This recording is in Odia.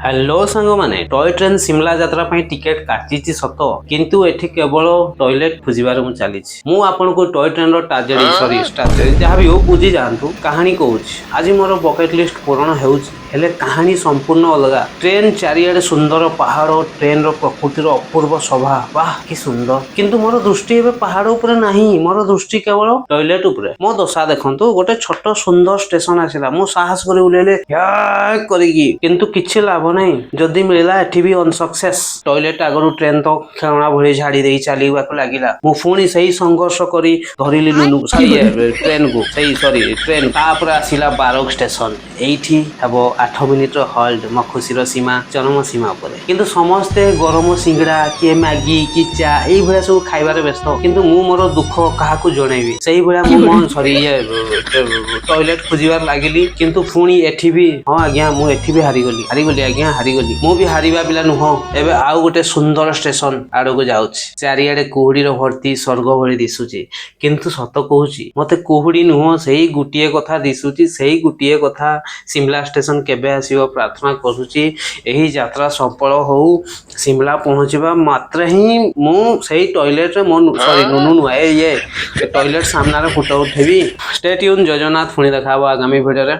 ହ୍ୟାଲୋ ସାଙ୍ଗମାନେ, ଟୟ ଟ୍ରେନ୍ ସିମଲା ଯାତ୍ରା ପାଇଁ ଟିକେଟ କାଟିଛି ସତ, କିନ୍ତୁ ଏଠି କେବଳ ଟଏଲେଟ ଖୋଜିବାରେ ମୁଁ ଚାଲିଛି। ମୁଁ ଆପଣଙ୍କୁ ଟୟ ଟ୍ରେନ୍ର ଟ୍ରାଜେଡି, ସରି, ଟ୍ରାଜେଡି ଯାହା ବି ହଉ ବୁଝି ଯାଆନ୍ତୁ। କାହାଣୀ କହୁଛି। ଆଜି ମୋର ବକେଟ ଲିଷ୍ଟ ପୂରଣ ହେଉଛି, ହେଲେ କାହାଣୀ ସମ୍ପୂର୍ଣ୍ଣ ଅଲଗା। ଟ୍ରେନ୍ ଚାରିଆଡ଼େ ସୁନ୍ଦର ପାହାଡ଼, ଟ୍ରେନ୍ର ପ୍ରକୃତିର ଅପୂର୍ବ ଶୋଭା। ବାহ, କି ସୁନ୍ଦର! କିନ୍ତୁ ମୋର ଦୃଷ୍ଟି ଏବେ ପାହାଡ଼ ଉପରେ ନାହିଁ, ମୋର ଦୃଷ୍ଟି କେବଳ ଟଏଲେଟ ଉପରେ। ମୋ ଦଶା ଦେଖନ୍ତୁ। ଗୋଟେ ଛୋଟ ସୁନ୍ଦର ଷ୍ଟେସନ ଆସିଲା। ମୁଁ ସାହସ କରି ଓହ୍ଲେଇଲି ହ୍ୟାକ୍ କରିକି, କିନ୍ତୁ କିଛି ଲାଭ ନାହିଁ। ଯଦି ମିଳିଲା, ଏଠି ବି ଅନସକ୍ସେସ୍। ଟଏଲେଟ ଆଗରୁ ଟ୍ରେନ୍ ତ ଖେଳଣା ଭଳି ଝାଡ଼ି ଦେଇ ଚାଲିବାକୁ ଲାଗିଲା। ମୁଁ ପୁଣି ସେଇ ସଂଘର୍ଷ କରି ଧରିଲି ନୁନୁ ଟ୍ରେନକୁ, ସେଇ ସରି, ଟ୍ରେନ୍। ତାପରେ ଆସିଲା ବାରୋଗ ଷ୍ଟେସନ। ଏଇଠି ହେବ 8 ମିନିଟର ହଲ୍ଟ, ମୋ ଖୁସିର ସୀମା ଚରମ ସୀମା ଉପରେ। କିନ୍ତୁ ସମସ୍ତେ ଗରମ ସିଙ୍ଗଡ଼ା, କିଏ ମ୍ୟାଗି କି ଚା, ଏଇଭଳିଆ ସବୁ ଖାଇବାରେ ବ୍ୟସ୍ତ। କିନ୍ତୁ ମୁଁ ମୋର ଦୁଃଖ କାହାକୁ ଜଣେଇବି? ସେଇଭଳିଆ ମୁଁ ମୋ ସରି, ଇଏ ଟଏଲେଟ ଖୋଜିବାରେ ଲାଗିଲି। କିନ୍ତୁ ପୁଣି ଏଠି ବି, ହଁ ଆଜ୍ଞା, ମୁଁ ଏଠି ବି ହାରିଗଲି। ହାରିଗଲି ଆଜ୍ଞା, ହାରିଗଲି। ମୁଁ ବି ହାରିବା ପିଲା ନୁହଁ। ଏବେ ଆଉ ଗୋଟେ ସୁନ୍ଦର ଷ୍ଟେସନ ଆଡକୁ ଯାଉଛି। ଚାରିଆଡେ କୁହୁଡିର ଭର୍ତ୍ତି, ସ୍ୱର୍ଗ ଭଳି ଦିଶୁଛି। କିନ୍ତୁ ସତ କହୁଛି, ମତେ କୁହୁଡି ନୁହଁ, ସେଇ ଗୋଟିଏ କଥା ଦିଶୁଛି, ସେଇ ଗୋଟିଏ କଥା। ସିମଲା ଷ୍ଟେସନ କେବେ ଆସିବ ପ୍ରାର୍ଥନା କରୁଛି। ଏହି ଯାତ୍ରା ସଫଳ ହଉ। ସିମଲା ପହଞ୍ଚିବା ମାତ୍ରେ ହିଁ ମୁଁ ସେଇ ଟଏଲେଟରେ ମୋ ସରି, ନୁନୁ ନୁହଁ, ଏ ଇଏ ଟଏଲେଟ ସାମ୍ନାରେ ଫଟୋ ଉଠେଇବି। Stay tuned. ଜୟ ଜଗନ୍ନାଥ। ପୁଣି ଦେଖା ହବ ଆଗାମୀ ଭିଡ଼ିଓରେ।